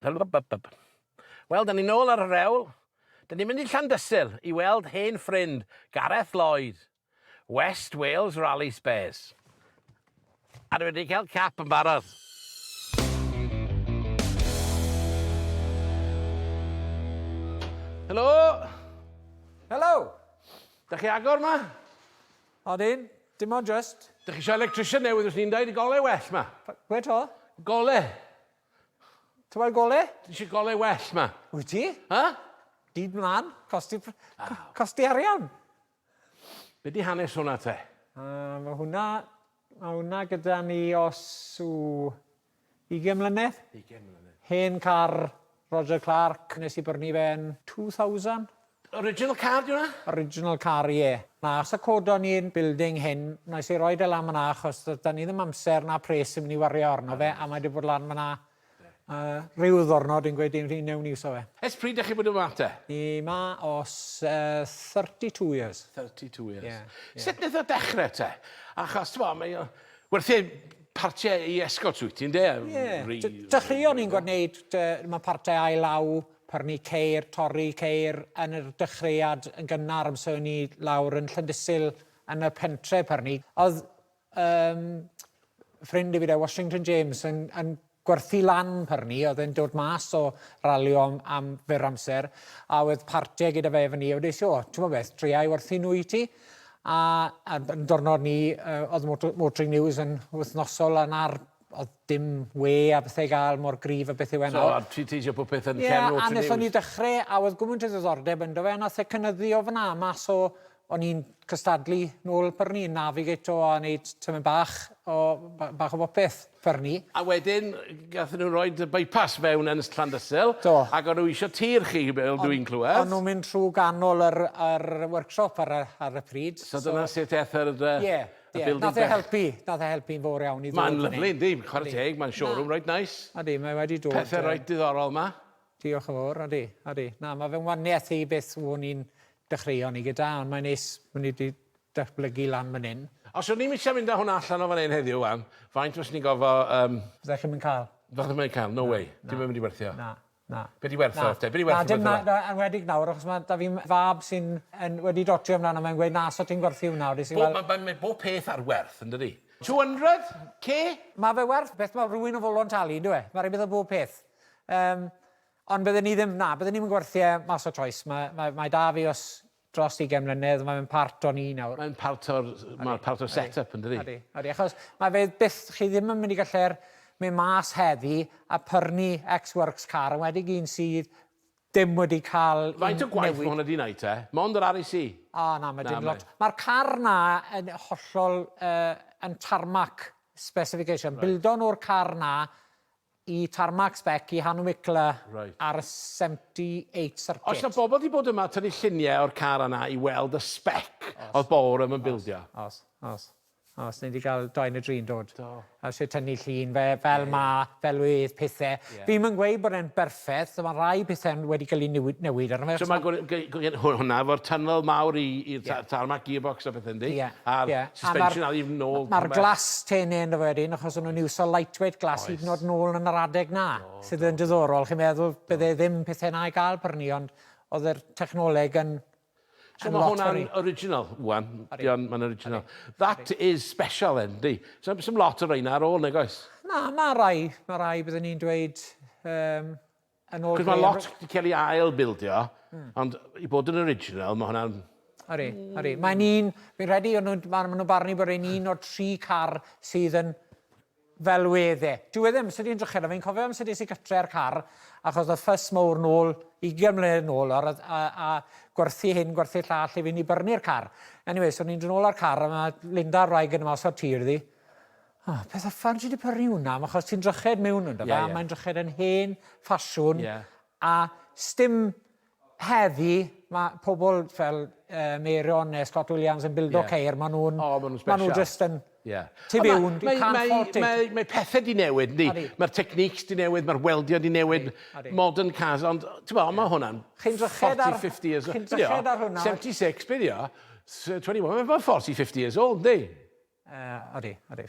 Wel, da ni nôl ar yr hewl. Da ni'n mynd i Llandysul i weld hen ffrind, Gareth Lloyd. West Wales Rally Spares. A dwi wedi cael cap yn barod. Helo! Helo! Da chi agor ma? Odyn, dim ond just. Da chi eisiau electrician newydd os ni'n dweud gole well ma? Gwe to? Gole. Ti'n weld gole? Ti eisiau gole well ma? Wyt ti? Ha? Dyd mlaen, costi, costi arian. Be di hanes hwnna te? Uh, mae hwnna, mae hwnna gyda ni os w 20 mlynedd. 20 mlynedd. Hen car Roger Clark, nes i brynu fe yn 2000. Original car di hwnna? Original car, ie. Na, os y codon ni'n building hyn, wnes i roid e lan fan'na achos 'da ni ddim amser na pres i mynd i wario arno fe, a mae 'di bod lan fan'na uh, rhyw ddwrnod yn gweud i newn ni iwso fe. Ers pryd dych chi bod yma te? Ni 'ma os uh, 32 years. 32 years. Yeah, yeah. Sut wnaeth o dechrau te? Achos, ti'n mae o... Werthu partiau i escorts wyt ti'n de? Ie. Yeah. Dechreuon ni'n gwneud, mae partiau ail law, Prynu ceir, torri ceir yn yr dechreuad yn gynnar amser o'n i lawr yn Llandysul yn y pentre prynu. Oedd um, ffrind i fi de, Washington James, yn, yn gwerthu lan prynu, oedd e'n dod mas o ralio am, am fyr amser, a oedd partiau gyda fe efo ni, a wedes i, o, ti'n gwybod beth, tria i werthu nhw i ti. A, a yn diwrnod ni, uh, oedd Motoring News yn wythnosol yn ar oedd dim we a bethau i gael mor gryf a beth yw e nawr. So, a ti eisiau bod peth yn cefn Ie, a wnaethon ni dechrau, a oedd gwmynt o ddiddordeb ynddo fe, a nath e cynyddu o fyna, mas o, o'n i'n cystadlu nôl pyrni, navigato a wneud tymed bach o, bach o bopeth pyrni. A wedyn, gathon nhw roed y bypass fewn yn Llandysul. Do. Ac o'n nhw eisiau tir chi, fel dwi'n clywed. O'n nhw'n mynd trwy ganol yr, yr workshop ar y, ar y pryd. So, dyna sut eth yr... Ie. Y building Nath e helpu, nath e helpu'n fawr iawn i ddod. Mae'n lyfli, yndi, chwarae teg, mae'n showroom reit nice. Odi, mae wedi dod. Pethau reit diddorol 'ma. Diolch yn fawr, odi, odi. Na, mae fe'n waniaeth i beth o'n i'n dechreuon ni gyda, ond mae'n neis, mae'n ni wedi datblygu lan fan hyn. Os o'n i'm eisiau mynd â hwnna allan o fan hyn heddiw, wan, faint fyswn i'n gofo... Um... Fyddech chi'm yn cael. Fyddech chi'm yn cael, no way. Dim yn mynd i werthio. Na. Na. Be di werth o te? Be di werth o beth fel 'na? Enwedig nawr, achos mae 'da fi fab sy'n yn, wedi dotio ymlaen a mae'n gweud na, so ti'n gwerthu hwnna. Wedi wel... Mae ma, ma bob peth ar werth, yn dydi? 200 K? Mae fe werth beth mae rhywun o fodlon talu, ynddo e? Mae'r un peth o bob peth. Um, ond bydden ni ddim, na, bydden ni'n gwerthu e mas o choice. Mae, mae, mae da fi os dros 20 mlynedd, mae'n part o ni nawr. Mae'n part o'r, mae'n part o'r set-up, yn dydi? Odi, odi, achos mae fe byth, chi ddim yn mynd i gallu'r mynd mas heddi a pyrnu ex-works car, yn wedig un sydd dim wedi cael Faint o gwaith mae hwnna di wneud te? Mond yr RAC? O, na, mae dim lot. Mae'r car na yn hollol uh, yn tarmac specification. Right. Bildon o'r car na i tarmac spec i Hannah Wickler Reit. ar y 78 circuit. Oes 'na bobl 'di bod yma tynnu lluniau o'r car yna i weld y spec oedd Boreham yn bildio? Oes, oes, oes. Ni 'di gael dou neu dri'n dod. Do. A eisiau tynnu llun fe, fel ma, fel wedd pethe. Ie. Fi'm yn gweud bod e'n berffeth, ma' rai pethe'n wedi cael eu newid, newid arno fe. So mae hwnna efo'r tunnel mawr i'r tarmac gearbox a pethau yndi? Ie. A'r suspension a ddim nôl. Mae'r glas tene ynddo fe wedyn, achos o'n nhw'n iwso lightweight glass hyd yn oed nôl yn yr adeg na, sydd yn diddorol. Chi'n meddwl bydde ddim pethau na i gael prynu, ond oedd yr technoleg yn So mae hwnna'n original, wan. Mae'n original. That is special then, di. So, sim lot o reina ar ôl, nag oes? Na, mae rai, mae rai byddwn ni'n dweud, um, yn ôl... Cos mae lot wedi cael ei ail-bildio, ond i bod yn original, mae hwnna'n... Odi, odi. Mae'n un, fi'n credu, o'n nhw'n, maen nhw'n barnu bod e'n un o'r tri car sydd yn fel wedd e. Dyw e ddim, sut i'n drychedd, fi'n cofio amser des i gytre ar car, achos oedd ffys mowr nôl, 20 mlynedd nôl, ar, a, a, gwerthu hyn, gwerthu llall i fynd i byrnu'r car. Anyway, so ni'n dod nôl ar car, a mae Linda a'r wraig yn mas o'r tir ddi. Oh, peth yffan ti wedi pyrnu hwnna, achos ti'n dryched mewn ynddo fe, yeah, yeah. mae'n dryched yn hen ffasiwn, yeah. a stim heddi, mae pobl fel uh, Meirion neu Scott Williams yn bildo yeah. ceir, maen nhw'n... Oh, maen nhw'n special. Maen nhw just yn... Yeah. Tu fewn, you can't fault it. Mae, mae pethau di newid, yndi? Mae'r techniques di newid, mae'r weldio di newid, modern cars, ond, ti'n bo, mae hwnna'n 40, 50 years old. Chi'n dryched ar hwnna. 76, beth yw? 21, mae'n 40, 50 years old, yndi? Odi, odi.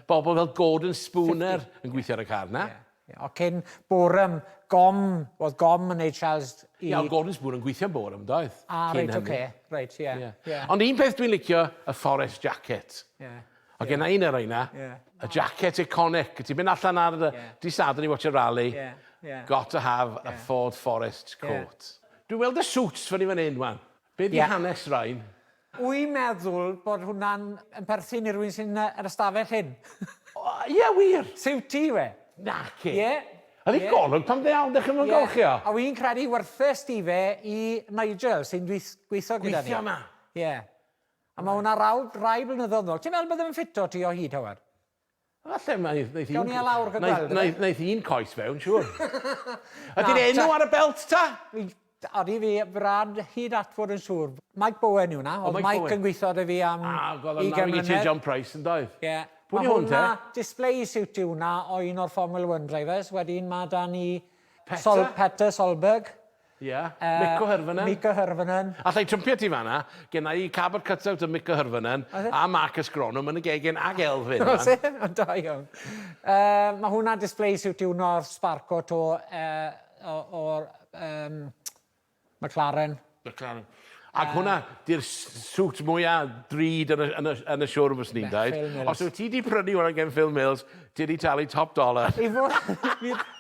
Bobl fel Gordon Spooner yn gweithio ar y car na. Ie. O cyn Boreham, Gom, oedd Gom yn neud shells i... Ie, oedd Gordon Spoon yn gweithio yn Boreham, doedd? Ah, reit, oce. Reit, ie. Ie. Ond un peth dwi'n licio, y forest jacket. Ie. Oedd genna un o'r reina. Ie. Y jacket iconic. Ti'n mynd allan ar y dydd Sadwrn i watch a rally. Ie, ie. Got to have a Ford Forest coat. Dwi'n weld y suits fyny fan hyn, wan. Be di hanes rhain? Wy'n meddwl bod hwnna'n yn perthyn i rywun sy'n yr ystafell hyn. O, ie, wir? Siwt i yw e. Naci. Ie. Ydy golwg pam ddiawl dych chi'm yn golchio? A wy'n credu werthes di fe i Nigel sy'n gweithio gyda ni. Gweithio 'ma? Ie. A mae hwnna raw, rai blynyddoedd nôl. Ti'n meddwl bydde fe'n ffito ti o hyd, Howard? Falle mae wneith un... Gawn ni e lawr gael gweld. Wneith, wneith un coes fewn, siŵr. Ydy'r enw ar y belt ta? Odi fi, brad hyd at fod yn siŵr. Mike Bowen yw hwnna. Oedd Mike, Mike yn gweithio 'da fi am Ah, gweld o'n navigator John Price yn doedd? Ie. Pwy di hwn te? Display suit yw hwnna o un o'r Formula One drivers. Wedyn mae da ni Petter? Sol, Petter Solberg. Ie. Mikko Hirvonen. Mikko Hirvonen. Alla i trympio ti fan'na, genna i cardboard cut-out o Mikko Hirvonen a Marcus Gronum yn y gegin ag Elfyn. Oes e? O, da iawn. Mae hwnna'n display suit yw hwnna o'r Sparco to o'r McLaren. McLaren. Ac hwnna di'r suit mwya drud yn y, yn y, yn y showroom fyswn i'n dweud. Os wyt ti di prynu hwnna gen Phil Mills, ti di talu top dollar. I fod,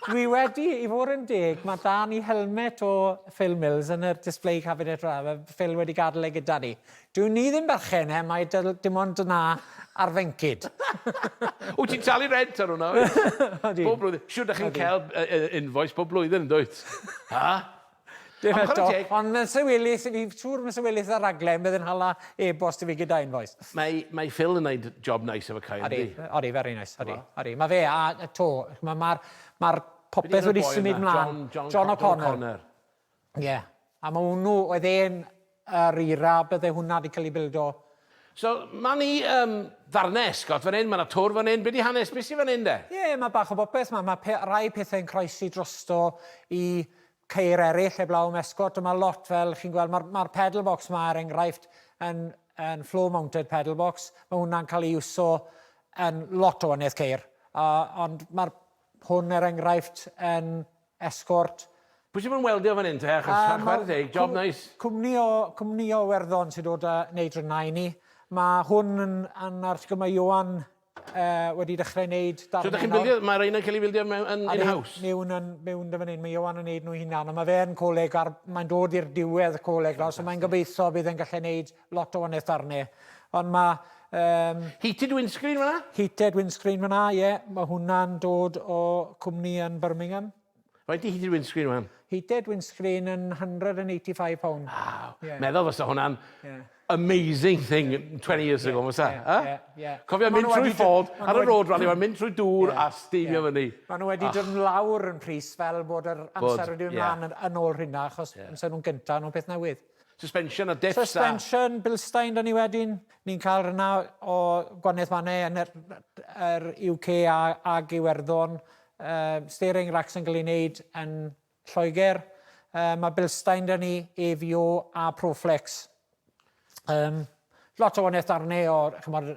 dwi wedi, i fod yn deg, mae da ni helmet o Phil Mills yn yr display cabinet rha. Mae Phil wedi gadael e gyda ni. Dwi'n ni ddim berchen e, mae dim ond yna ar fencyd. Wyt ti'n talu rent ar hwnna, wyt? Bob blwyddyn. Siwr da chi'n cael invoice bob blwyddyn, yn dwyt? Ha? Dim eto, ond mae'n sywilus, fi siŵr mae'n sywilus ar raglen, bydd yn hala e-bost i fi gyda invoice. Mae, mae Phil yn neud job nice efo Kai, yndi? Odi, very nice, odi, odi. Mae fe, a to, mae'r ma, ma popeth wedi symud mlaen. John, John, John O'Connor. Ie, yeah. A mae hwnnw, oedd e'n yr era, bydde hwnna wedi cael ei bildo. So, mae ni ddarnau esgot fan hyn, mae yna twr fan hyn, be di hanes, beth sydd fan hyn de? Ie, yeah, mae bach o bopeth, mae ma rai pethau'n croesi drosto i ceir eraill heblaw am escort, ond mae lot fel, chi'n gweld, mae'r ma pedal box ma er enghraifft yn, yn floor-mounted pedal box, mae hwnna'n cael ei iwso yn lot o waniaeth ceir, ond mae'r hwn er enghraifft yn escort. Pwy sy'n bod yn weldio fan hyn te, achos chwarae teg, job nice. Cwmni o, cwmni o Werddon sy'n dod a wneud rhywna i ni. Mae hwn yn, yn article mae Ioan wedi dechrau wneud darnau. So ydych chi'n bildio, mae rheina'n cael ei bildio mewn yn in-house? Mewn yn, mewn dy fan hyn, mae Ioan yn wneud nhw hunan, ond mae fe yn coleg, ar, mae'n dod i'r diwedd y coleg nawr, so mae'n gobeithio bydd e'n gallu wneud lot o waniaeth darnau. Ond mae... Heated windscreen fan'na? Heated windscreen fan'na, ie. Yeah. Mae hwnna'n dod o cwmni yn Birmingham. Faint di heated windscreen wan? Heated windscreen yn £185. Wow. Yeah. Meddwl fysa hwnna'n yeah. amazing thing 20 years ago, fysa? Yeah, yeah, yeah. Cofio mynd trwy Ford ar y road rally, mae'n mynd trwy dŵr a steamio fyny. Maen nhw wedi dod lawr yn pris fel bod yr amser wedi mynd mlaen yn ôl rhywna, achos amser nhw'n gyntaf, nhw'n peth newydd. Suspension a diffs a... Suspension, Bilstein da ni wedyn. Ni'n cael rhywna o gwaniaeth mannau yn yr, yr UK a, ag Iwerddon. Steering racks yn cael ei wneud yn Lloegr. Mae Bilstein da ni, AVO a Proflex. Lot o waniaeth arni o chymod,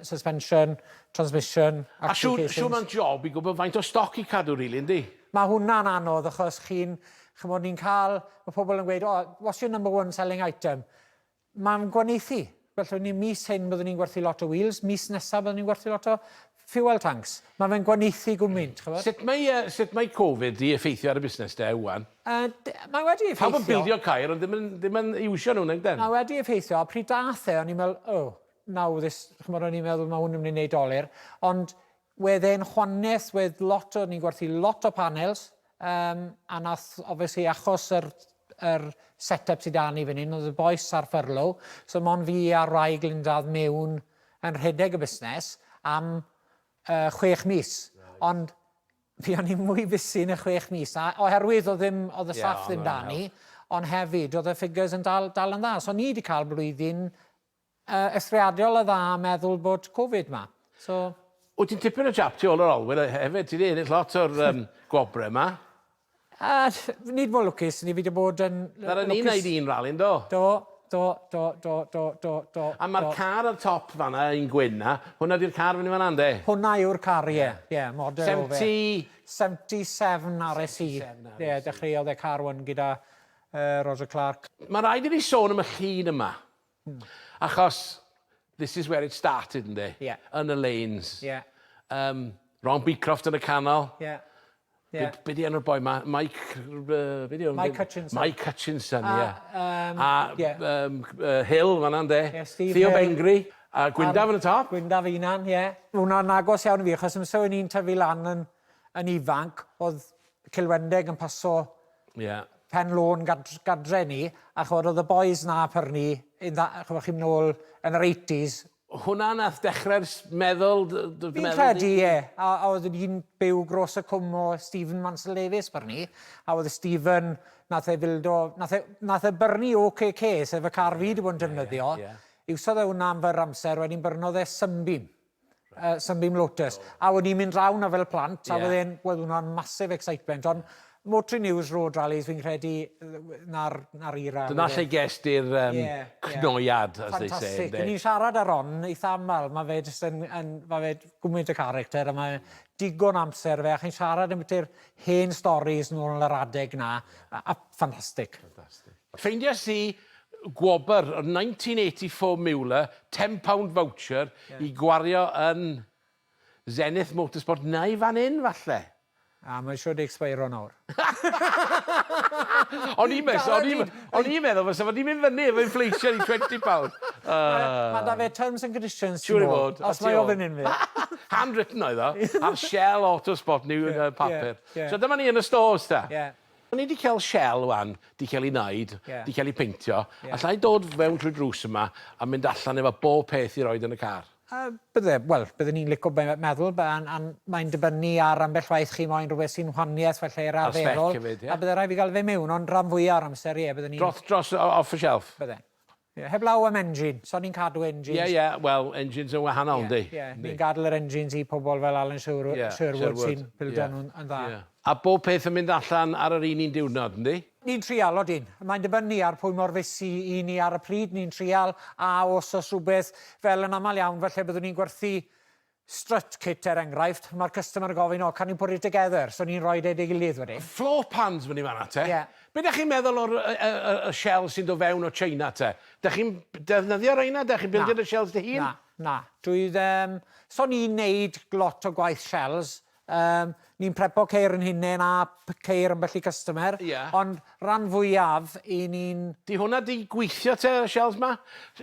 suspension, transmission, A siŵr, siŵr mae'n job i gwybod faint o stoc i cadw, rili, yndi? Mae hwnna'n anodd achos chi'n, chymod, ni'n cael, mae pobl yn gweud, oh, what's your number one selling item? Mae'n gwahaniaethu. Felly ni mis hyn byddwn ni'n gwerthu lot o wheels, mis nesaf byddwn ni'n gwerthu lot o fuel tanks. Mae fe'n gwahaniaethu gwmynt, chymod? Sut mae, sut mae Covid di effeithio ar y busnes de, wan? Mae wedi effeithio. Pawb yn bildio ceir, ond ddim yn, ddim yn iwsio nhw, nag den? Mae wedi effeithio, a pryd dath e, o'n i'n meddwl, oh, now this, chymod, o'n i'n meddwl mae hwn yn mynd i wneud dolur. Ond wedd e'n chwaneth, wedd lot o, ni'n gwerthu lot o panels, a nath, obviously, achos yr, yr set-up sydd 'da ni fan hyn, oedd y bois ar furlough, so mond fi a'r wraig Linda oedd mewn yn rhedeg y busnes am 6 mis. Right. Ond fi o'n i mwy busy yn y 6 mis, a oherwydd oedd ddim, oedd y staff ddim 'da ni, ond hefyd oedd y figures yn dal, dal yn dda. So ni wedi cael blwyddyn eithriadol o dda meddwl bod Covid ma. So... Wyt ti'n tipyn o chap tu ôl yr olwyn hefyd, ti wedi ennill lot o'r gwobrau yma. Nid mor lwcus, ni fi wedi bod yn... Ddaru ni wneud un rali, do? Do. Do, do, do, do, do, do. A mae'r car ar top fanna, un gwyn na, hwnna di'r car fyny fanna, ynddi? Hwnna yw'r car, ie. Ie, model o fe. 70... 77 RSC. Ie, dechreuodd e car one gyda Roger Clark. Mae rhaid i ni sôn am y llun yma. Achos this is where it started, ynddi? Ie. Yn y lanes. Ie. Ron Beecroft yn y canol. Ie. Ie. Be di enw'r boi ma? Mike... Be di Mike Hutchinson. Mike Hutchinson, ie. A, A Hill fan'na, ynddi? Ie, Steve Theo Hill. Bengry. A Gwyndaf yn y top. Gwyndaf hunan, ie. Hwnna'n agos iawn i fi, achos amser o'n i'n tyfu lan yn ifanc, oedd Cilwendeg yn paso pen lôn gadre ni, a ch'mod oedd y boys 'na pyrni, ch'mod chi'n nôl yn yr 80s. Hwnna nath dechrau'r meddwl, dy Fi'n meddwl credu, di? ie. A oedd un byw gros y cwm o Stephen Mansell Davies byrni, a oedd Stephen, nath e fildo, nath e byrni OKK, sef y car fi wedi bod yn defnyddio. Iwsodd e hwnna am fyr amser, wedyn byrnodd e Sunbeam. Sunbeam Lotus. A o'n i'n mynd draw 'na fel plant, a oedd hwnna'n massive excitement, ond Motoring News Road Rallies, fi'n credu, na'r era. Dyna lle ges di'r cnoiad, as they say. Fantastic. Ni'n siarad ar Ron eitha aml, mae fe jyst yn, mae fe gwmynt y character, a mae digon amser fe, a chi'n siarad am beth hen stories nôl yr adeg na, a ffantastig. Fantastic. Ffeindiais i gwobr o'r 1984 Mueller, £10 voucher i gwario yn Zenith Motorsport neu fan hyn, falle. A mae'n siwr di expiro nawr. O'n i'n meddwl fysa fo di mynd fyny efo inflation i £20. Mae da fe terms and conditions. Siwr i fod. Os mae o fan hyn fi. Handwritten oedd o, ar Shell Autosport new papur. Yeah. So dyma ni yn y stores ta. Yeah. O'n i wedi cael shell wan, di cael ei wneud, di cael ei peintio. Yeah. Alla i dod fewn trwy drws yma a mynd allan efo bob peth i roed yn y car? Bydde, wel, bydden ni'n licio meddwl, mae'n dibynnu ar ambell waith chi moyn rhywbeth sy'n wahaniaeth felly i'r Ar spec arferol. hefyd, ie. A bydde rhaid fi gael fe mewn, ond rhan fwyaf o'r amser, ie, bydden ni'n... Dros, off the shelf? Bydde. Ie, heblaw am engine, so ni'n cadw engines. Ie, ie, wel, engines yn wahanol, yndi? Ie, ni'n gadael yr engines i pobl fel Alan Sherwood sy'n bildo nhw'n yn dda. Yeah. A bob peth yn mynd allan ar yr un un diwrnod, yndi? Ni'n trial, odyn. Mae'n dibynnu ar pwy mor fusi i ni ar y pryd. Ni'n trial, a os oes rhywbeth fel yn aml iawn, falle byddwn ni'n gwerthu strut kit er enghraifft, mae'r customer yn gofyn, "Oh, can you put it together?" So ni'n rhoi e ei gilydd wedyn. Floor pans fyny fan'na te. Ie. Be dach chi'n meddwl o'r y shells sy'n dod fewn o China te? Dach chi'n defnyddio reina? Dach chi'n bildio y shells dy hun? Na, na. Dwi ddim. So ni'n neud lot o gwaith shells. Ni'n prepo ceir yn hunain a ceir ambell i customer. Ond ran fwyaf i ni'n. Di hwnna di gweithio te, y shells ma?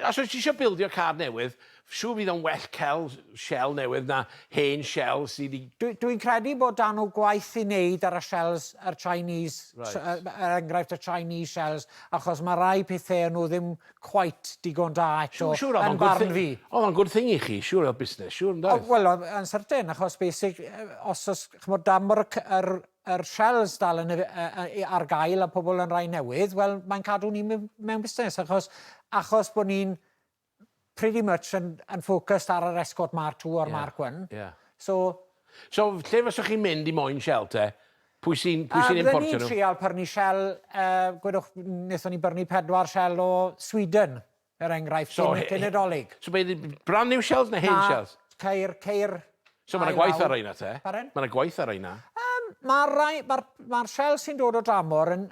Os oes ti eisiau bildio car newydd, siŵr fydd o'n well cael shell newydd na hen shell sydd wedi. Dwi'n credu bod dan nhw gwaith i wneud ar y shells, yr Chinese, er enghraifft y Chinese shells, achos mae rai pethau nhw ddim quite digon da eto, Siŵr oedd yn o'n good barn thing. fi. Oedd o'n good thing i chi, siŵr o'r busnes, siŵr yn doedd? Wel, yn certain, achos basic, os oes, ch'mod, dan bod yr shells dal ar gael a pobl yn rhai newydd, wel, mae'n cadw ni mewn busnes, achos bod ni'n pretty much yn focused ar yr Escort Mark II o'r Mark 1. So, So, lle fyswch chi'n mynd i moyn shell te? Pwy sy'n Bydden importio ni'n nhw? trial prynu shell, gwedwch, wnaethon ni brynu pedwar shell o Sweden, er enghraifft, So, cyn y Dolig. So, be, brand new shells neu hen Na, shells? Ceir So, mae'n ail gwaith law. ar reina te? Pardon? Mae'n gwaith ar reina. Mae'r rai, ma shell sy'n dod o dramor yn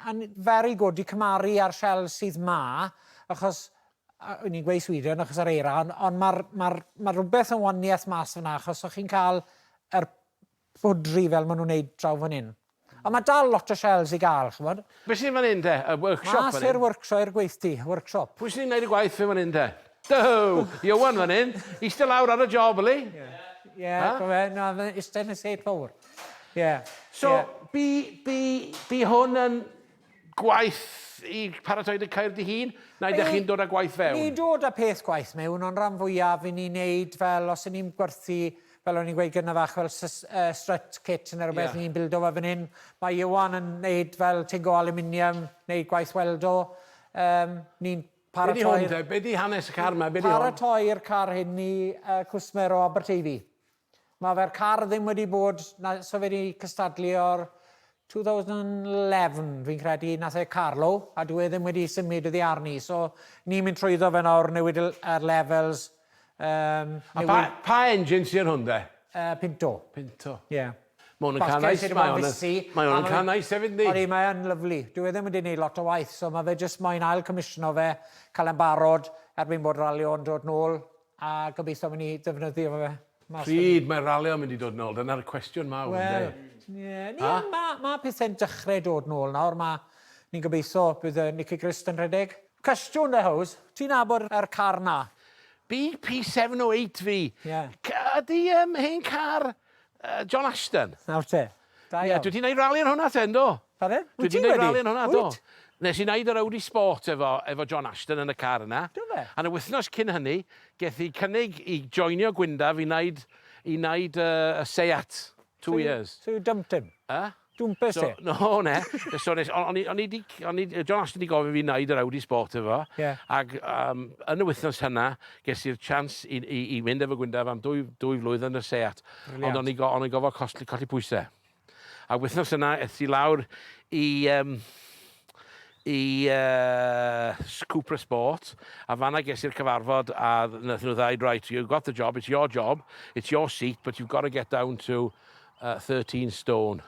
very good i cymaru ar shell sydd ma, achos, o'n i'n gweud Sweden achos yr eira, ond mae'r ma rhywbeth yn waniaeth mas fyna, achos o'ch chi'n cael yr pwdri fel maen nhw'n neud draw fan hyn. Ond mae dal lot o shells i gael, ch'mod? Be sy'n fan hyn te? Y workshop Mas fan i'r hyn? workshop, i'r gweithdy, workshop. Pwy sy'n neud y gwaith fan hyn te? Do! Iwan fan hyn. Eistedd lawr ar y job, yli? Ie, yeah, go fe, na, eistedd yn y set fawr. Ie. So, bi hwn yn gwaith i paratoi dy ceir dy hun? Neu ydych chi'n dod â gwaith fewn? Ni'n dod â peth gwaith mewn, ond rhan fwyaf i ni'n neud fel, os y'n ni'n gwerthu, fel o'n i'n gweud gyda fach, fel strut kit neu rhywbeth, ni'n bildo fe fan hyn. Mae Iwan yn neud fel tingo aluminium, neud gwaith weldo. Ni'n Be di hwn paratoi'r te? Be di hanes y car yma? Be di hwn? Paratoi'r car hyn i cwsmer o Aberteifi. Mae fe'r car ddim wedi bod, na, so fe wedi cystadlu o'r 2011, fi'n credu, nath e Carlo, a dwi e ddim wedi symud oddi arni. So, ni'n mynd trwyddo fe nawr, newid yr levels. A pa, pa engine sy'n hwn de? Pinto. Pinto. Ie. Yeah. Mae hwn yn cael nice. Mae hwn yn, mae hwn yn cael nice hefyd, yndi? Odi, mae yn lyfli. Dwi e ddim wedi gwneud lot o waith, so mae fe jyst moyn ail commissiono fe, cael e'n barod erbyn bod ralio yn dod nôl, a gobeithio mynd i ddefnyddio fe. Mas Pryd mae ralio yn mynd i dod nôl? Dyna'r cwestiwn mawr, Wel, ynddi? ie. Ni, mae ma pethau'n dechrau dod nôl nawr. Mae, ni'n gobeithio bydd Nicky Grist yn rhedeg. Cwestiwn de, Howes, ti'n nabod yr car na? BP708 fi. Ie. Ydy hen car John Ashton? Nawr te. Da iawn. Ie, dwi wedi gwneud rali yn hwnna te, ynddo? Pardon? Dwi wedi gwneud rali yn hwnna, do. Nes i wneud yr Audi Sport efo, efo John Ashton yn y car yna. Do fe? A yn y wythnos cyn hynny, geth i cynnig i joinio Gwyndaf i wneud, i wneud y Seat. Two years. So you dumped him? Huh? Dwmpes so, ti? No, ne. So, nes, o'n i, o'n i di, o'n i, John Ashton di gofyn fi wneud yr Audi Sport efo. Yeah. Ac yn y wythnos hynna, ges i'r chance i, i, i mynd efo Gwyndaf am dwy, dwy flwydd yn y Seat. Ond o'n i, o'n i gofod colli, colli pwysau. A wythnos yna, es i lawr i, i Cupra Sport, a fanna ges i'r cyfarfod, a nath nhw ddeud, right, you've got the job, it's your job, it's your seat, but you've got to get down to 13 stone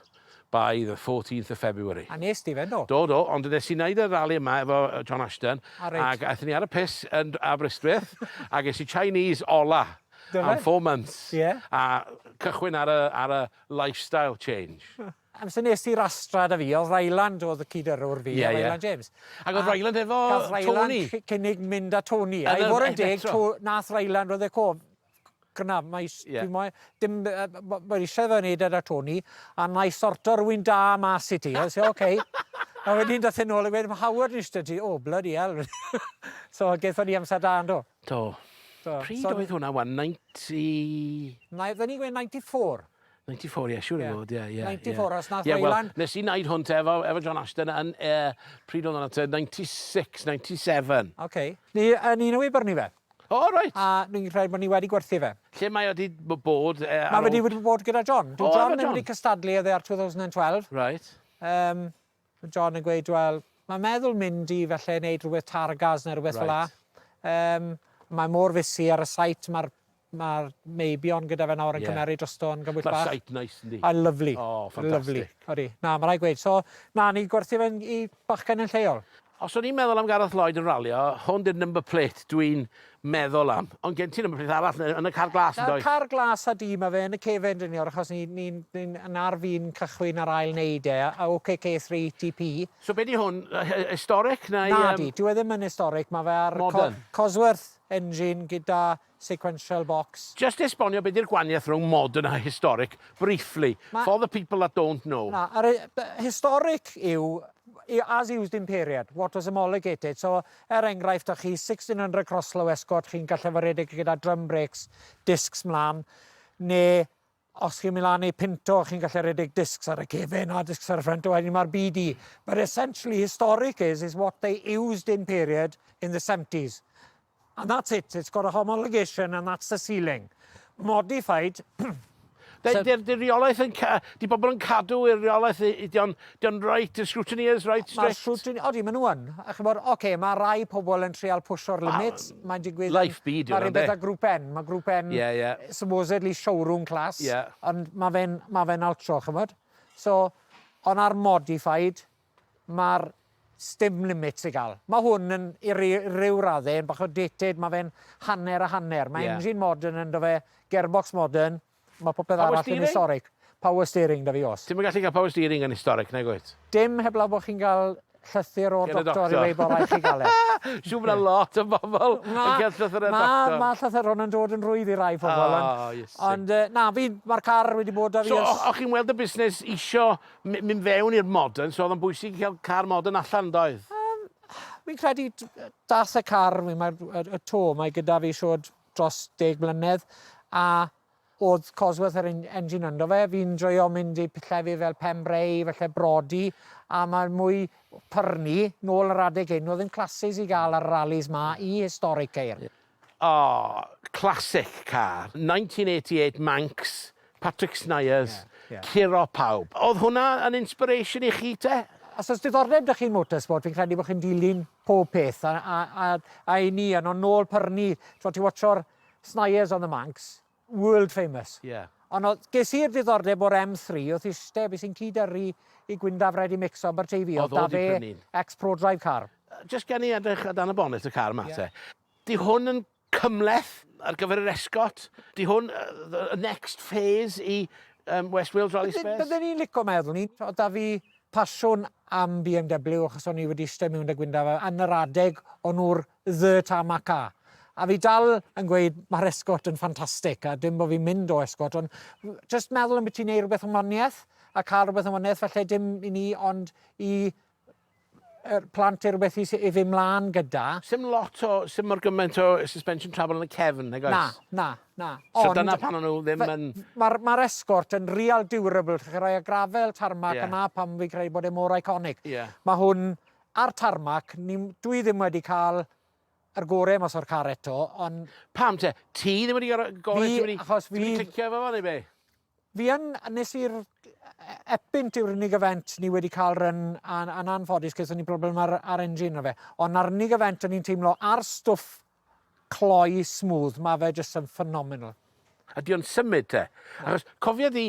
by the 14th of February. A nes di fe, do? Do, do, ond nes i wneud y rali yma efo John Ashton, A reit. ac aethon ni ar y piss yn Aberystwyth, a ges i Chinese ola Do fe? am 4 months. Ie. A cychwyn ar y, ar y lifestyle change. Amser nes ti rastra 'da fi, oedd Ryland oedd y cyd-yrrwr fi, Ie, ie. Ryland James. Ac oedd Ryland efo Gath Ryland Tony. cynnig mynd â Tony. A Yn i yr fod yn deg, Metro. to, nath Ryland roedd e cof. Gynna, mae, Ie. dwi moyn, dim, mae eisiau fe wneud e 'da Tony, a na i sorto rhywun da mas i ti. A oce. Okay. A wedyn dath e nôl a gweud, mae Howard yn eistedd ti, oh, bloody hell. So, gaethon ni amser da, yndo? Do. Do. Pryd So, oedd hwnna, wan? 90... Na, fydden ni'n gweud 94. 94, ie, siŵr o Ie. fod, ie, ie. 94, os nath Ie, wel, Ryland- nes i wneud hwn te efo, efo John Ashton yn, pryd oedd hwnna te, 96, 97. Oce. Ni, yn un o brynu fe. O, reit. A ni'n credu bod ni wedi gwerthu fe. Lle mae o wedi bod? Mae wedi wedi bod gyda John. Dwi O, John efo ddim John. wedi cystadlu iddo ar 2012. Right. Mae John yn gweud, wel, mae'n meddwl mynd i falle wneud rhywbeth Targas neu rhywbeth fel 'a. Right. Mae mor fussy ar y site, mae'r ma meibion gyda fe nawr yn Ie. cymeru drosto yn gybwyll Mae'r bach. site nice, yndi? A lyfli. O, Lyfli. ffantastig. Odi. Na, mae rhaid gweud. So, na, ni gwerthu fe'n i bachgen yn lleol. Os o'n i'n meddwl am Gareth Lloyd yn ralio, hwn di'r number plate dwi'n meddwl am. Ond gen ti number plate arall yn y car glas, yn Na'r does? car glas a du, mae fe yn y cefen dyn ni, achos ni'n ni, ni, ni ar fin cychwyn ar ail wneud e, a OKK3 TP. So be di hwn? Historic neu... Na di, dyw e ddim yn historic, mae fe ar Modern. Cosworth engine gyda sequential box. Just esbonio be di'r gwahaniaeth rhwng modern a historic, briefly, for the people that don't know. Na, ar historic yw as used in period, what was homologated. So, er enghraifft, o'ch chi 1600 Crosslow Escort, chi'n gallu fo redeg gyda drum brakes, discs mlaen, neu os chi'n mynd lan i Pinto, chi'n gallu redeg discs ar y cefen a discs ar y ffrant, a wedyn mae'r BD. But essentially, historic is what they used in period in the 70s. And that's it. It's got a homologation and that's the ceiling. Modified, Di'r di reolaeth yn... Di bobl yn cadw i'r reolaeth, di o'n right, y scrutineers right Mae'r strict? scrutiny, odi, maen nhw yn. A ch'mod, oce, okay, mae rai pobl yn trial pwsio'r limits. Mae'n digwydd... Life B 'di Mae hwnna, rhywbeth ynde? â Grŵp N. Mae Grŵp N, Ie, ie. supposedly showroom class. Ie. Ond mae fe'n ma fe altro, ch'mod. So, ond ar modified, mae'r sdim limits i gael. Mae hwn yn, i ryw raddau, yn bach o dated, mae fe'n hanner a hanner. Mae engine modern ynddo fe, gearbox modern, mae popeth Power arall yn steering? historic. Power steering da fi os. Ti'm yn gallu cael power steering yn historic, nag wyt? Dim heblaw bod chi'n cael llythyr o'r Gen y doctor i doctor. weud bod rhaid chi gael e. Siŵr bod 'na lot o bobl yn cael llythyr o'r doctor. Mae llythyron yn dod yn rhwydd i rai pobl. O, Ond, Iesu. ond na, fi, mae'r car wedi bod â fi So, ers... o'ch chi'n weld y busnes isio mynd fewn i'r modern, so oedd o'n bwysig cael car modern allan, doedd? Fi'n credu dath y car, mae'r y to, mae gyda fi siwr dros 10 mlynedd, a oedd Cosworth yr engine ynddo fe. Fi'n joio mynd i llefydd fel Pembrey, falle Brodi, a mae mwy pyrnu nôl yr adeg hyn. Oedd ddim classes i gael ar y rallies ma i historic ceir. Oh, classic car. 1988 Manx, Patrick Snyers. Curo pawb. Oedd hwnna yn inspiration i chi te? Os oes diddordeb 'da chi'n motorsport, fi'n credu bod chi'n dilyn pob peth, a, a, a, a i ni, a nôl pyrni, t'wod, ti'n watcho'r Snijers on the Manx, world famous. Ond oedd, ges i'r diddordeb o'r M3, oedd eistedd, beth sy'n cyd-yrru i Gwyndaf Ready Mix o Aberteifi, oedd da fe ex-Pro Drive car. Just gen i edrych o dan y bonnet y car yma te. Di hwn yn cymhleth ar gyfer yr Escort? Di hwn y next phase i West Wales Rally Spares? Bydden ni'n lico meddwl ni, oedd da fi pasiwn am BMW achos o'n i wedi eistedd mewn 'da Gwyndaf yn yr adeg o'n nhw'r the tarmac car. A fi dal yn gweud mae'r Escort yn ffantastig a dim bod fi'n mynd o Escort ond jyst meddwl ambiti wneud rhywbeth am waniaeth a cael rhywbeth am waniaeth falle dim i ni ond i yr plant i rhywbeth i, i fynd mlaen gyda. Sim lot o, sim mor gymaint o suspension travel yn y cefn, nag oes? Na, na, na. So dyna pan o'n nhw ddim yn... Mae'r ma Escort yn real durable, chi'n rhoi y gravel tarmac yeah. yna pam fi'n credu bod e mor iconic. Yeah. Mae hwn ar tarmac, ni, dwi ddim wedi cael yr gore mas o'r car eto, ond... Pam te? Ti ddim wedi cael gore? Fi, achos fi... Ti wedi clicio efo fo neu be? Fi yn, nes i'r Epynt yw'r unig event ni wedi cael run, a'n anffodus gaethon ni broblem ar, ar engine na fe. Ond na'r unig event o'n i'n teimlo ar stwff cloi smooth, mae fe jyst yn phenomenal. A di o'n symud te? Achos cofia di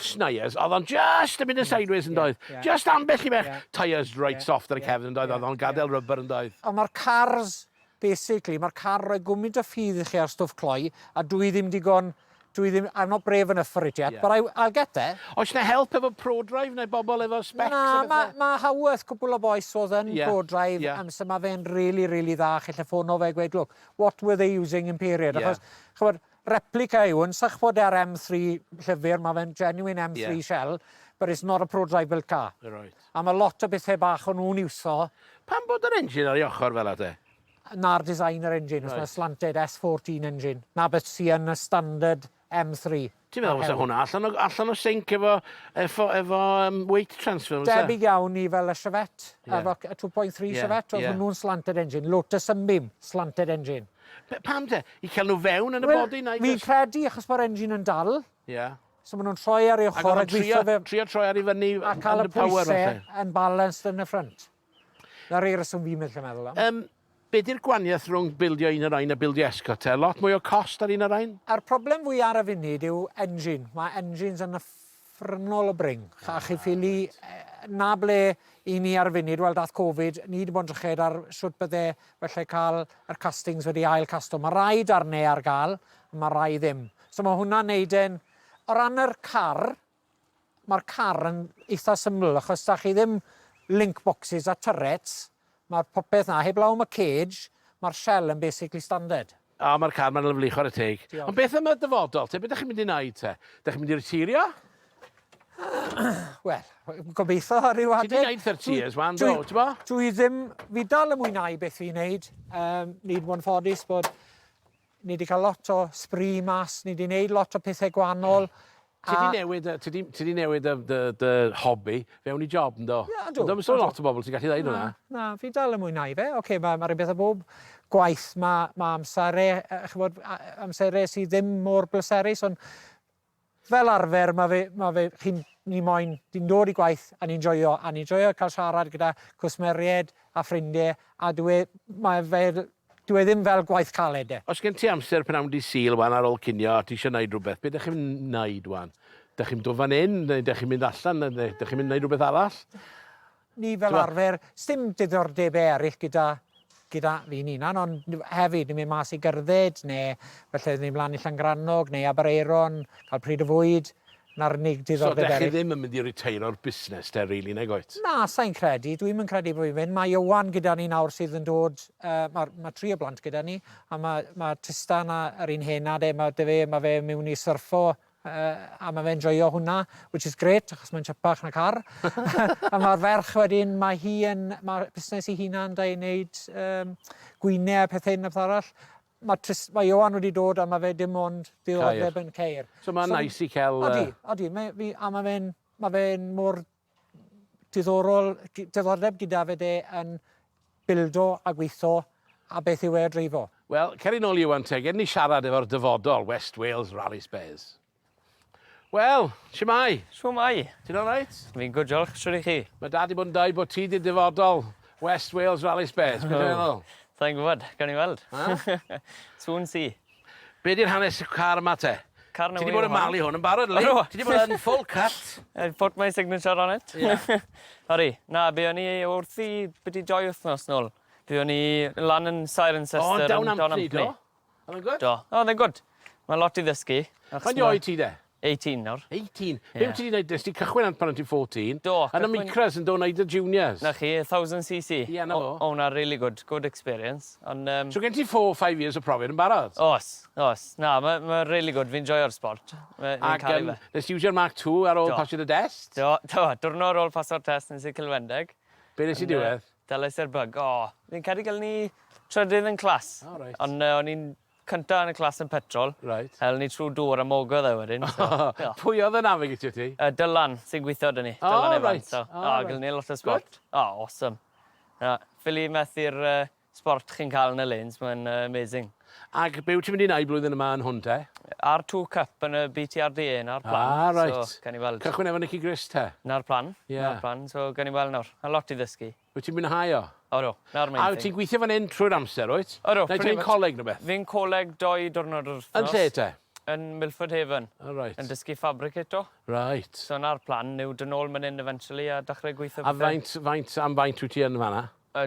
Snijers, oedd o'n just yn mynd yn sideways yn doedd? Just ambell i bech, tyres right soft ar y cefn yn doedd, oedd o'n gadael rubber yn doedd. Ond mae'r cars, basically, mae'r car rhoi gwmynt o ffydd i chi ar stwff cloi, a dwi ddim digon, dwi ddim, I'm not brave enough for it yet, but I'll get there. Oes na help efo ProDrive neu bobl efo specs Na, a mae bethau? ma Haworth, cwpl o bois oedd yn ProDrive, amser mae fe'n really, really dda, chi'n ffono fe a gweud, look, what were they using in period? Achos, ch'mod, replica yw hwn, sa'ch bod e ar M3 llyfr, mae fe'n genuine M3 shell, but it's not a ProDrive built car. A mae lot o bethau bach o'n nhw'n iwso. Pam bod yr engine ar ei ochr fel 'a te? Na'r design yr engine, os mae slanted S14 engine. Na beth sy yn y standard M3. Ti'n meddwl fysa hwnna allan o, allan o sync efo, efo, efo weight transfer? Fysa? Debyg iawn i fel y Chevette, efo y 2.3 Chevette, oedd hwnnw'n slanted engine. Lotus Sunbeam, slanted engine. Pam te? I cael nhw fewn yn y Wel, body? Neu fi'n credu achos mae'r engine yn dal, so maen nhw'n troi ar ei Ac ochr oedd a o'n trio, gweithio fe trio troi ar i fyny a cael y under power pwysau falle. yn balanced yn y front. Na'r un reswm fi'n meddwl am. Be di'r gwahaniaeth rhwng bildio un o'r rhain a bildio Escort te? Lot mwy o cost ar un o'r rhain? A'r problem fwy ar y funud yw engine. Mae engines yn uffernol o brin. A chi ffili, na ble i ni ar y funud, wel dath Covid, ni wedi bod yn dryched ar shwt bydde felly cael yr castings wedi ail casto. Mae rai darnau ar gael, mae rai ddim. So mae hwnna'n neud e'n... O ran yr car, mae'r car yn eitha syml, achos da chi ddim link boxes a turrets, mae'r popeth na, heblaw am y cage, mae'r shell yn basically standard. O, mae'r car ma'n lyfli, chwarae teg. Diolch. Ond beth am y dyfodol te? Be dych chi'n mynd i wneud te? Dych chi'n mynd i reteirio? Wel, gobeithio ar ryw Ti adeg. 'di wneud 30 years wan, do, ti'n bo? Dwi ddim, fi dal yn mwynhau beth fi'n neud. Ni wedi bod yn ffodus bod ni wedi cael lot o sbri mas, ni wedi neud lot o pethau gwahanol. Ti 'di newid, ti 'di, ti 'di newid dy, dy, dy hobby fewn i job, yndo? Ie, yndw. Ynddo, so lot o bobl sy'n gallu dweud hwnna. Na, fi dal yn mwynhau fe. Oce, mae ma rhywbeth o bob gwaith, mae ma amserau, ch'mod, amserau sydd ddim mor bleserus, ond fel arfer, mae fe, ma fe, chi'n, ni moyn, ni'n dod i gwaith a ni'n joio, a ni'n joio cael siarad gyda cwsmeriaid a ffrindiau, a dwi, mae fe, dyw e ddim fel gwaith caled e. Os gen ti amser pnawn dydd Sul 'wan ar ôl cinio a ti eisiau neud rhywbeth, be dych chi'n neud 'wan? Dych chi'n dod fan hyn, neu dych chi'n mynd allan, neu dych chi'n mynd neud rhywbeth arall? Ni fel arfer, sdim diddordebau eraill gyda, gyda fi'n hunan, ond hefyd ni'n mynd mas i gerdded, neu falle ni'n mlaen i Llangrannog, neu Aberaeron, cael pryd o fwyd. Na'r unig diddordeb So, dech chi eraill. ddim yn mynd i reteiro'r busnes te, really, nag oet? Na, sa i'n credu. Dwi'm yn credu bod fi'n mynd. Mae Ieuan gyda ni nawr sydd yn dod, mae, ma tri o blant gyda ni, a mae, ma Tristan a yr un hena de, mae dy fe, mae fe mewn i syrffo, a mae fe'n joio hwnna, which is great, achos mae'n chipach na car. A mae'r ferch wedyn, mae hi yn, mae busnes ei hunan da i wneud gwynau a pethau hyn a peth arall. Mae, Tris, mae Ieuan wedi dod a mae fe dim ond diddordeb yn ceir. So mae'n nice i cael... Odi, odi, mae, fi, a mae fe'n ma fe mor diddorol, diddordeb gyda fe de yn bildo a gweithio a beth yw e a dreifo. Wel, cer i nôl Ieuan te, ged ni siarad efo'r dyfodol, West Wales Rally Spares. Wel, shwmae? Shwmae? Ti'n alright? Fi'n good, diolch. Shwd i chi? Mae dad 'di bod yn dweud bod ti 'di dyfodol West Wales Rally Spares. Beth ti'n meddwl? Sa i'n gwybod, gawn ni weld. Soon see. Be 'di'r hanes y car yma te? Car Ti 'di bod yn malu hwn yn barod, yli? Ydw. Ti 'di bod yn full cut. I've put my signature on it. Yeah. Ori, na, buon ni wrthi byti doi wythnos nôl. Buon ni lan yn Cirencester. O, yn Down Ampney, do? Oedd e'n good? Do. Oedd e'n good. Mae lot i ddysgu. Faint oed ti de? 18 nawr. 18? Be wyt ti 'di neud? Nes ti cychwyn am pan o'n ti'n 14? Do. Yn y Micras yn do neud y juniors? 'Na chi, 1000cc. Ie, 'na fo. O' wnna really good, good experience. Ond yym... So gen ti four, five years o profiad yn barod? O's, o's. Na, ma' ma' really good, fi'n joio'r sport. Ma' fi'n caru fe. Ac yym nes ti iwsio'r Mark Two ar ôl pasio dy dest? Do, do, diwrnod ar ôl paso'r test nes i Cilwendeg. Be nes i diwedd? Delais i'r bug. O, fi'n credu gael ni trydydd yn clas. O, reit. Ond o'n i'n cynta yn y clas yn petrol. Reit. Hel ni trwy dŵr a mogodd e wedyn. So, Pwy oedd yn navigatio ti? Dylan, sy'n gweithio 'da ni. O, Dylan reit. Evans. So, O, o, reit. gael ni lot o sport. O, awesome. Na, ffili methu'r sport chi'n cael yn y lanes, mae'n amazing. Ac be wyt ti'n mynd i wneud blwyddyn yma yn hwn te? R2 Cup yn y BTRDA, 'na'r plan. Ah, reit. So, gawn ni weld. Cychwyn efo Nicky Grist te? 'Na'r plan. Ie. 'Na'r plan, so gawn ni weld nawr. A lot i ddysgu. Wyt ti'n mwynhau o? Odw, 'na'r main A thing. wyt ti'n gweithio fan hyn trwy'r amser, wyt? Odw, Neu pretty ti'n much. coleg neu beth? Fi'n coleg doi diwrnod yr wythnos. Yn lle te? Yn Milford Haven. O, reit. Yn dysgu fabricato. Reit. So 'na'r plan yw dod nôl man 'yn eventually a dechrau gweithio A faint, faint, am faint wyt ti yn fan'na?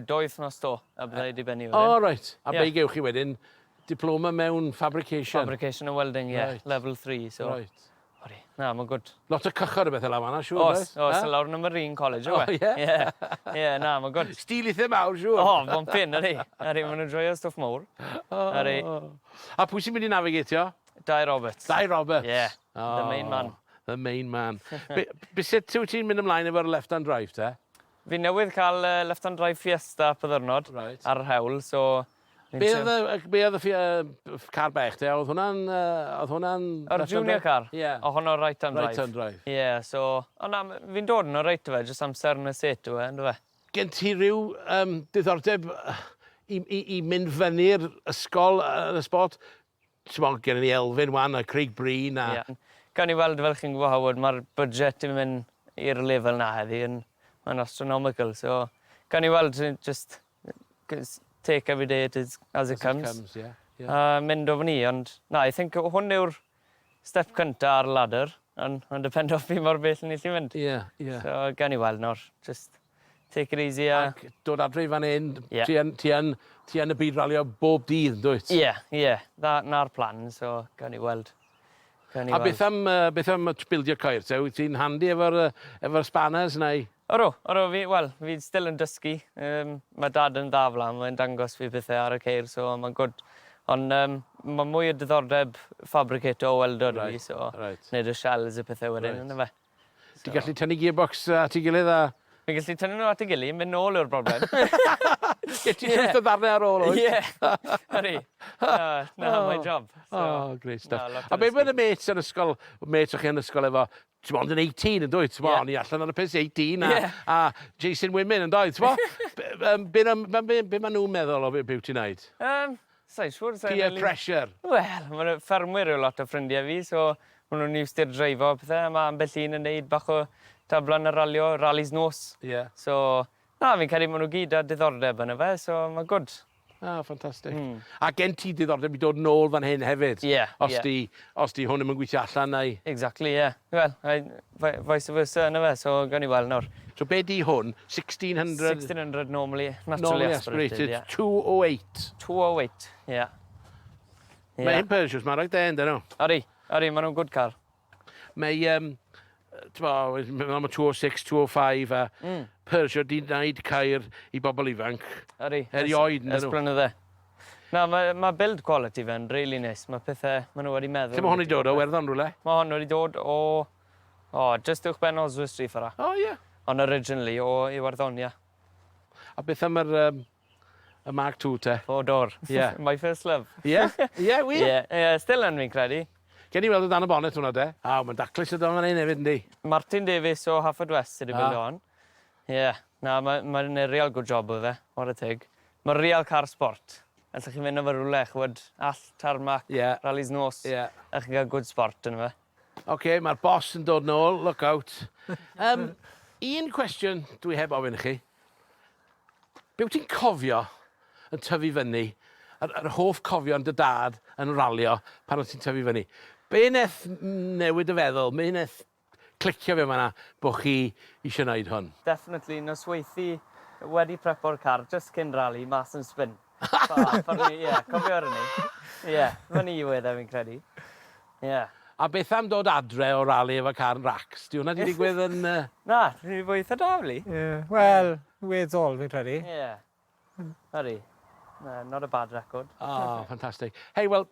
Doi wythnos 'to, a bydda i 'di bennu wedyn. O, reit. A Ie. be gewch chi wedyn? Diploma mewn fabrication? Fabrication and welding, ie. Reit. Level 3, so. Reit. Odi. Na, mae'n good. Lot o cychod a bethe lawr fan'na, siŵr, Oes, does? oes, Eh? lawr yn y Marine College, yw O, e? ie? Ie, ie, na, mae'n good. Stil eitha mawr, siŵr. O, bumpin, ydi. Ydi, maen nhw'n joio stwff mawr. Ydi. A pwy sy'n mynd i navigatio? Dai Roberts. Dai Roberts. Ie, the main man. The main man. Be, be sut wyt ti'n mynd ymlaen efo'r left hand drive te? Fi newydd cael left hand drive Fiesta pa ddwrnod Right. ar yr hewl, so... fi'n Be trio- oedd y, be oedd y car bech te? Oedd hwnna'n... Oedd hwnna'n... Yr left-hand junior drive? car? Ie. O honno right hand drive. Right hand drive. Ie, yeah, so... O na, fi'n dod yn oreit fe, jyst amser yn y set yw e, ynddo fe? Gen ti ryw diddordeb i mynd fyny'r ysgol yn y sport? T'mo, gennym ni Elfyn 'wan a Craig Breen a... Ie. Gawn ni weld, fel chi'n gwybod Howard, mae'r budget yn mynd i'r lefel 'na heddi yn, mae'n astronomical, so gawn ni weld, just take every day it is, as it comes. As it comes, ie. Yeah. A mynd o fyny, ond na, I think hwn yw'r step cynta ar y ladder, ond mae'n depend o fi mor bell ni allu mynd. Ie, ie. So gawn ni weld nawr, just take it easy a... Ac dod adre i fan hyn, Ie. ti yn, ti yn, ti yn y byd ralio bob dydd, dwyt? Ie, ie, 'na'r plan, so gawn ni weld. Gawn ni A weld. beth am, beth am bildio ceir te? Wyt ti'n handi efo'r efo spanners neu? Ydw, ydw, fi, wel, fi still yn dysgu. Mae dad yn dda fel 'na, mae'n dangos fi pethau ar y ceir, so mae'n good. Ond mae mwy o diddordeb fabricator o weldo 'da fi, so neud y shells a pethau wedyn, Reit. yndyfe. Ti'n gallu tynnu gearbox at ei gilydd a... Fi'n gallu tynnu nhw at ei gilydd, mynd nôl yw'r broblem. Ie, ti'n llwyth o ddarnau ar ôl, oes? Ie, ydi. Na, na, my job. So, Oh, great stuff. Na, lot o A be ddysgu. bydd y mates yn ysgol, mates o'ch chi yn ysgol efo, ti'n ond yn 18 yn dwyt, ti'n Ie. o'n i allan ar y piss 18 a, Ie. a Jason Women yn dweud, ti'n be, be, be, be maen nhw'n meddwl o be, be wyt ti'n neud? Sa'n siŵr. Sa'n Peer rili- pressure. Wel, ma' ffermwyr yw lot o ffrindiau fi, so maen nhw'n used i'r dreifo a pethau, a mae ambell un yn neud bach o tablan a ralio, rallies nos. Ie. So, na, fi'n credu maen nhw gyd â diddordeb yn y fe, so mae'n good. Ah, ffantastig. A gen ti diddordeb i dod nôl fan hyn hefyd? Ie, Os ie. di, os di hwn ddim yn gweithio allan neu... Exactly, ie. Yeah. Wel, vice versa yna fe, so gawn ni weld nawr. So be di hwn? 1600... 1600 normally, naturally Normally aspirated, aspirated, yeah. 208. 208, ie. Yeah. Mae hyn Peugeots, mae'n rhaid den, dyn nhw. Odi, odi, maen nhw'n good car. Mae, t'mo, am y 206, 205 a Peugeot di wneud ceir i bobl ifanc. Odi. Erioed, yndyn Ers nhw. blynydde. Na, mae ma build quality fe'n really nice. Mae pethau, maen nhw wedi meddwl. Lle mae hwn i dod o, Werddon rhywle? Mae hon wedi dod o, o, just uwch ben Oswestry ffordd. O, ie. Ond originally o Iwerddonia. A beth am yr, y Mark II te? O, dor. Ie. My first love. Ie? Ie, wir? Ie, yeah, still yn fi'n credu. Gen i weld o dan y bonnet hwnna de. A, mae'n daclus y don fan hyn hefyd, yndi? Martin Davies o Hafford West sydd wedi Ah. build hon. Ie, yeah. Na, mae'n ma ma real good job o fe, what a tig. Mae'n real car sport. Allwch chi fynd efo rhywle, chwyd, all, tarmac, Ie. rallies nos. Ie. A chi'n cael good sport yn fe. Oce, mae'r boss yn dod nôl, look out. Um, un cwestiwn dwi heb ofyn i chi. Be wyt ti'n cofio yn tyfu fyny, yr, yr hoff cofion dy dad yn ralio pan o't ti'n tyfu fyny? Be wnaeth newid dy feddwl? Be wnaeth clicio fe fan'na bo' chi eisiau wneud hwn? Definitely, nosweithi wedi prepo'r car just cyn rali, mas yn spin. Ffordd ni, ie, cofio ar hynny. Ie, fyny i wedd e fi'n credu. Ie. A beth am dod adre o rali efo car yn racs? Di hwnna di digwydd yn... Uh... Na, dwi'n wedi bod eitha da, really. Ie, wel, weddol fi'n credu. Ie. Ydy. Na, not a bad record. Oh, ffantastig. Hei, wel,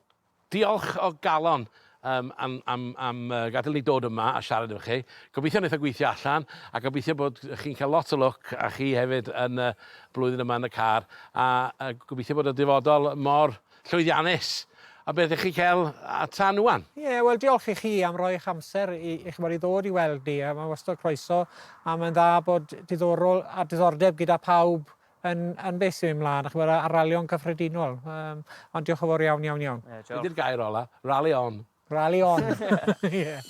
diolch o galon um, am, am, am uh, gadael ni dod yma a siarad efo chi. Gobeithio wnaeth o gweithio allan, a gobeithio bod chi'n cael lot o lwc a chi hefyd yn y blwyddyn yma yn y car, a, a gobeithio bod y dyfodol mor llwyddiannus a beth ych chi cael a tan wan. Ie, yeah, wel diolch i chi am roi eich amser i, i, chymod, i ddod i weld ni. Mae wastad croeso a mae'n dda bod diddorol a diddordeb gyda pawb yn, yn beth sy'n mynd mlaen, chymod, ar ralio'n cyffredinol. Um, ond diolch yn fawr iawn, iawn, iawn. Yeah, Be di'r gair ola? Rally on. Rally on. yeah.